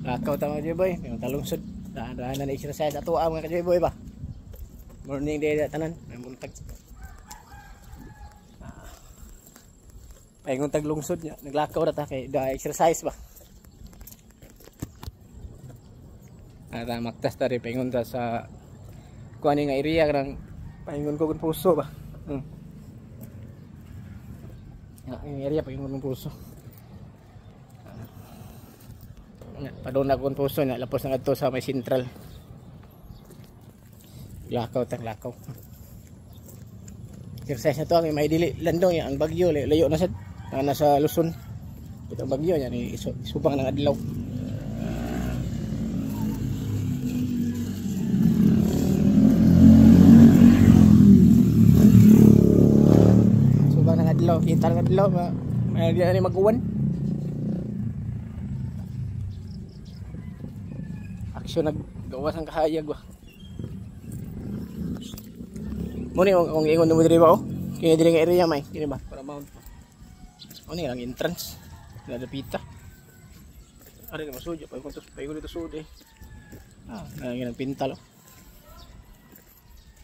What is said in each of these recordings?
Lakaw ta, mga kajoy. May talungsod. Daan-daan na exercise ato ah, mga kajoy ba. Morning day tanan. May buntag. Paingon tag lungsod nya, naglakaw ra ta kay da exercise ba. Ata maktas ta ri paingon ta sa kuan nga area kanang paingon ko kun puso ba. Nga area paingon kong puso. Padung na kong puso na lapos na ngadto sa may sentral. Lakaw tang lakaw. Exercise na to ang may dili landong ya ang bagyo layo na sad nasa Luzon. Ito ang bagyo niya ni subang ng adlaw. Subang ng adlaw, kita ng adlaw may di na mag-uwan. Aksyon naggawas ang kahayag ba. Muni ang ingon mo diri ba oh. Kini diri nga area may kini ba para mount. Ano ang entrance? Nadapita. Ari na masudyo pa kung pa dito sud eh. Ah, nang pintal oh.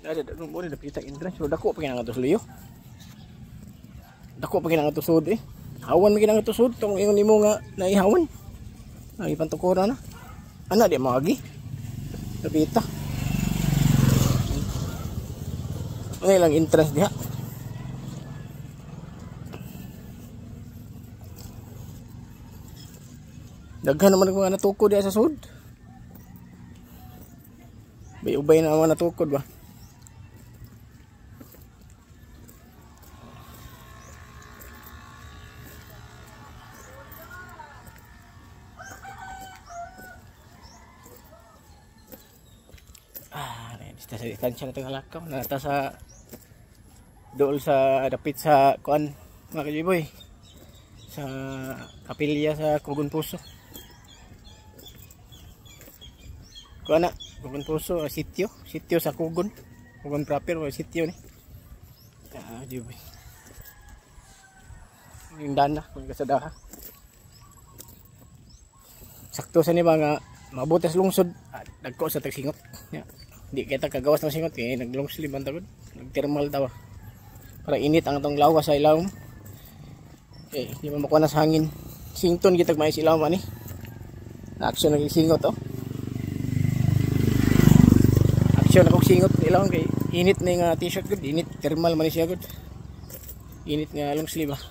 Ada mo ni dapita entrance. So dako pa kinang ato luyo. Dako pa kinang ato sud eh. Hawan man kinang ato sud tong ingon nimo nga naihawan. Ang ipantukora na. Ana di maagi. Dapita. Ano lang entrance diha? Daghan naman ang mga natukod diha sa sud. Bay-ubay na ang mga natukod ba? Ah, sa distansya na itong halakaw. Nata sa dool sa dapit sa kuan mga kajiboy sa kapilya sa Kugon Puso. Kuan na Kugon Puso sitio, sitio sa Kugon. Kugon proper o sitio ni. Ah, jiboy. Yung dana kung kasadaha. Sakto sa ni mga mabutas lungsod, dagko sa tagsingot. Ya. Di kita kagawas ng singot kay nag-long sleeve ang tagod, nag-thermal tawa. Para init ang atong lawas sa ilawom. Eh, di man makuha na sa hangin. Sington kitag mais ilawom ani. Action naging singot oh. Action akong singot ilawom kay init na yung t-shirt gud, init thermal man siya gud. Init nga long sleeve ah.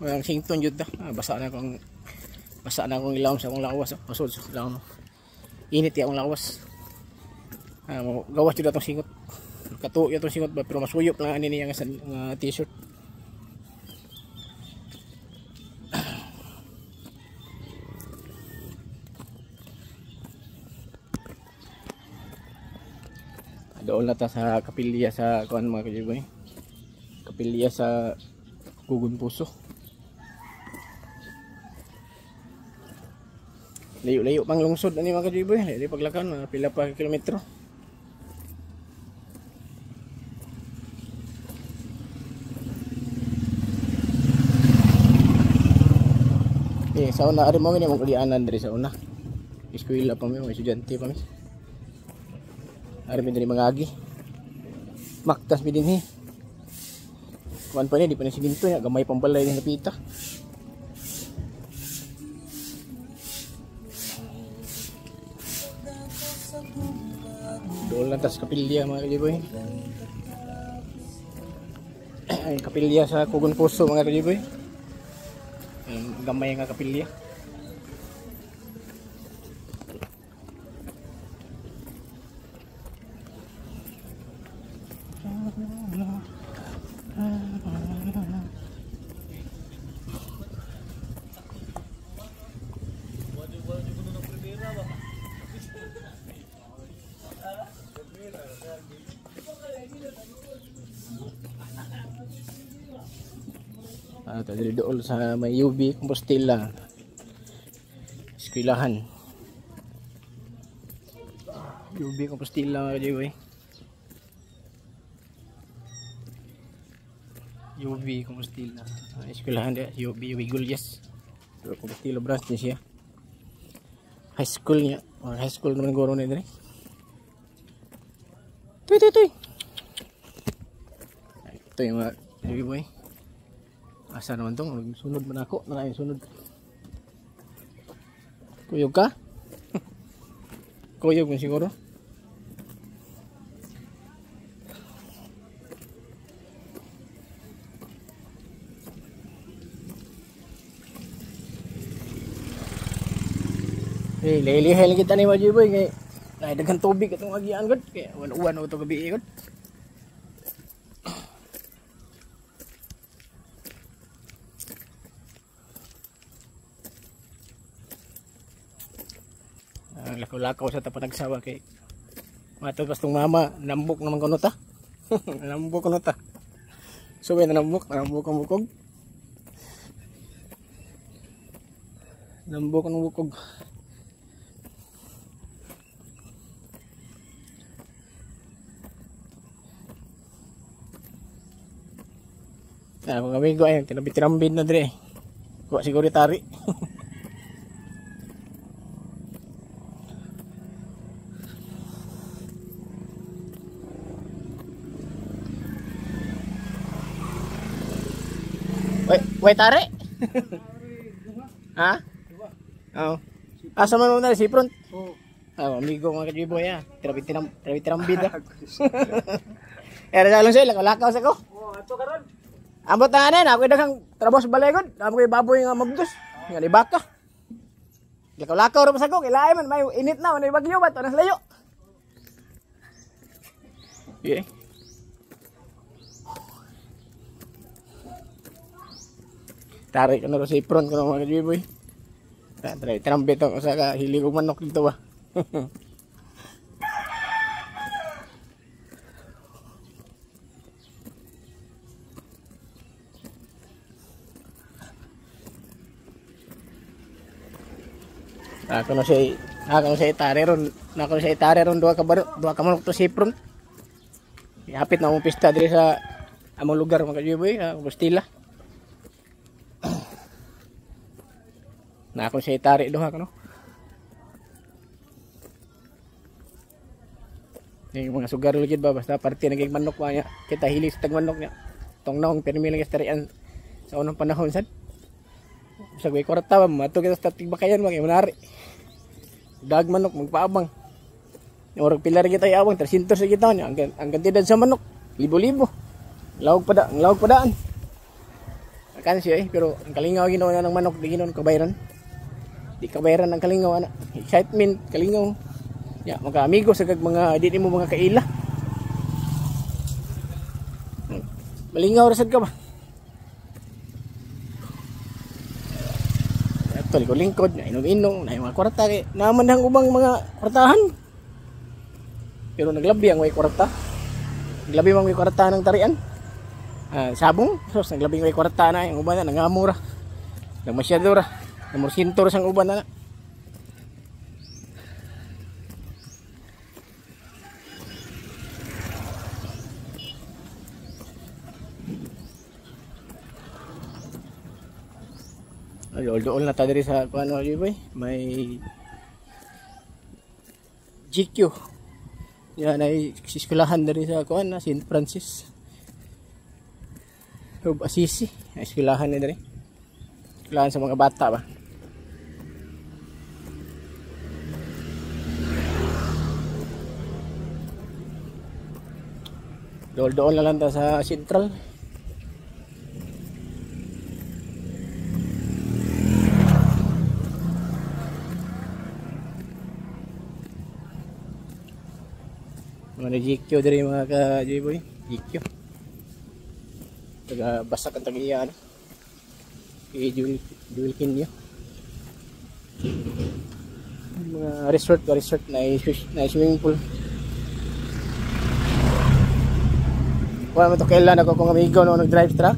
Ang sington jud ta. Ah, basa na akong ilawom sa akong lawas oh. Pasod sa ilawom. Init ya akong lawas. Ah, gawas jud atong singot. Katuo atong singot ba pero masuyop lang ani niya nga t-shirt. Doon na ta sa kapilya sa kuan mga kajiboy. Kapilya sa Kugon Puso. Layo-layo pang lungsod ani mga kajiboy. Layo paglakan mga pila pa kilometro. Eh, sa una ari mo gini mong ulianan diri sa una. Eskwela pa mi, mga estudyante pa mi. Ari mi diri mangagi. Maktas mi dinhi. Kuan pa ni di pa ni siginto nya gamay pambalay ni napita. Dool lang tas kapilya mga kajiboy. Ay, kapilya sa Kugon Puso mga kajiboy. Gamay nga kapilya. Diri dool sa may UB Compostela. Eskwelahan. UB Compostela mga kajiboy. UB Compostela. Eskwelahan dia UB Gulyas. Pero Compostela branch din siya. High school niya. Mga high school naman guro na diri. Tuy tuy tuy. Ito yung mga boy. Asa naman tong sunod man ako, na sunod. Kuyog ka? Kuyog man siguro. Hey, lilihay lang kita ni mga boy kay ay daghan tubig atong agian gud kay uwan ito gabi gud. Lakaw-lakaw sa tapanagsawa kay matod pas tong mama nambok naman kuno ta. Nambok kuno ta. So may nambok, nambok ang bukog. Nambok ang bukog. Ah, mga amigo ayun, tinabi-tinambid na dire. Kuha siguro tari. Wait, wait tari. Ha? Oo. Asa man mo na si front? Oo. Ah, amigo mga kajiboy ah. Tinabi-tinambid ah. Eh, ra lang sila, lakaw sa ko. Oh, ato karon. Ambot na anin, ako daghang trabaho sa balay gud. Amo koy baboy nga mabdos. Nga ni baka. Lakaw-lakaw ra pa sa ko, kay man may init na, may bagyo ba to nas layo. Yeah. Tarik ko na sa ipron ko mga kajiboy. Try trambit ako sa ka hili kong manok dito ba. Ako na siya itare ron, ako na siya itare ron duha ka baro, duha ka manok to sipron. Hapit na among pista diri sa among lugar mga kajiboy, Compostela. Na ako siya itare duha kano. Yung mga sugar lugid ba basta parte naging manok ba niya. Kita hili sa tagmanok niya. Tong naong pirmi lang tarian sa unang panahon sad. Sa way kwarta ba mato kita sa tigbakayan mga manari. Dag manok magpaabang. Orag pilar kita iawang 300 sa kita niya ang kantidad sa manok libo-libo. Lawag pa da, ang lawag pa daan. Akan siya pero ang kalingaw Ginoo na ng manok di Ginoo kabayran. Di kabayran ang kalingaw ana. Excitement kalingaw. Ya, mga amigo sa kag mga di nimo mga kaila. Malingaw ra sad ka ba? Ato lingkod, inom-inom, na mga kwarta kay naman ang ubang mga kwartahan. Pero naglabi ang way kwarta. Naglabi mang way kwarta ng tarian. Sabong, sos naglabi ang way kwarta na ang uban na nangamura. Nagmasyado ra. Namursinto ra sang uban na. Dool-dool na ta diri sa kuano boy. May GQ. Yan ay eskwelahan diri sa kuan na St. Francis. Ub Assisi, eskwelahan ni diri. Eskwelahan sa mga bata ba. Dool-dool na lang ta sa Central. Mga GQ diri mga ka-J-boy, GQ. Taga basak ang tagiya ano. Kay Jewel Kinyo. Mga resort, resort na swimming pool. Wala man to kailan ako kung amigo no nag-drive truck.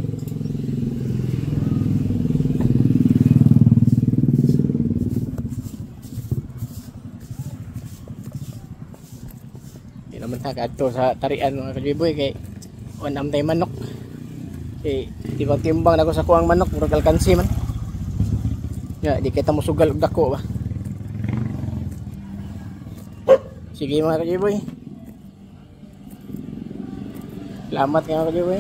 Di naman ta kadto sa tarian mga kajiboy kay wanam tay manok. Kay di ba timbang nako sa kuang manok murag alkansi man. Ya, di kita mosugal og dako ba. Sige mga kajiboy. Salamat mga kajiboy.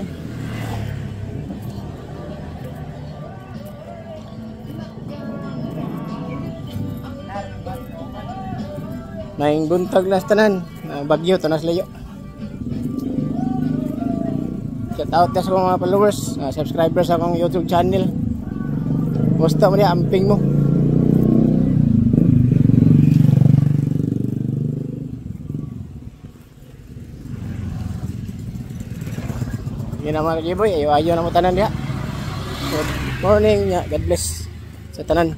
Maing buntag na sa tanan. Bagyo, tanas layo. Shout out na sa mga followers, subscribers sa akong YouTube channel. Kumusta mo niya, amping mo. Yun ang mga kajiboy, ayaw-ayaw na mo tanan diha. Good morning, God bless sa tanan.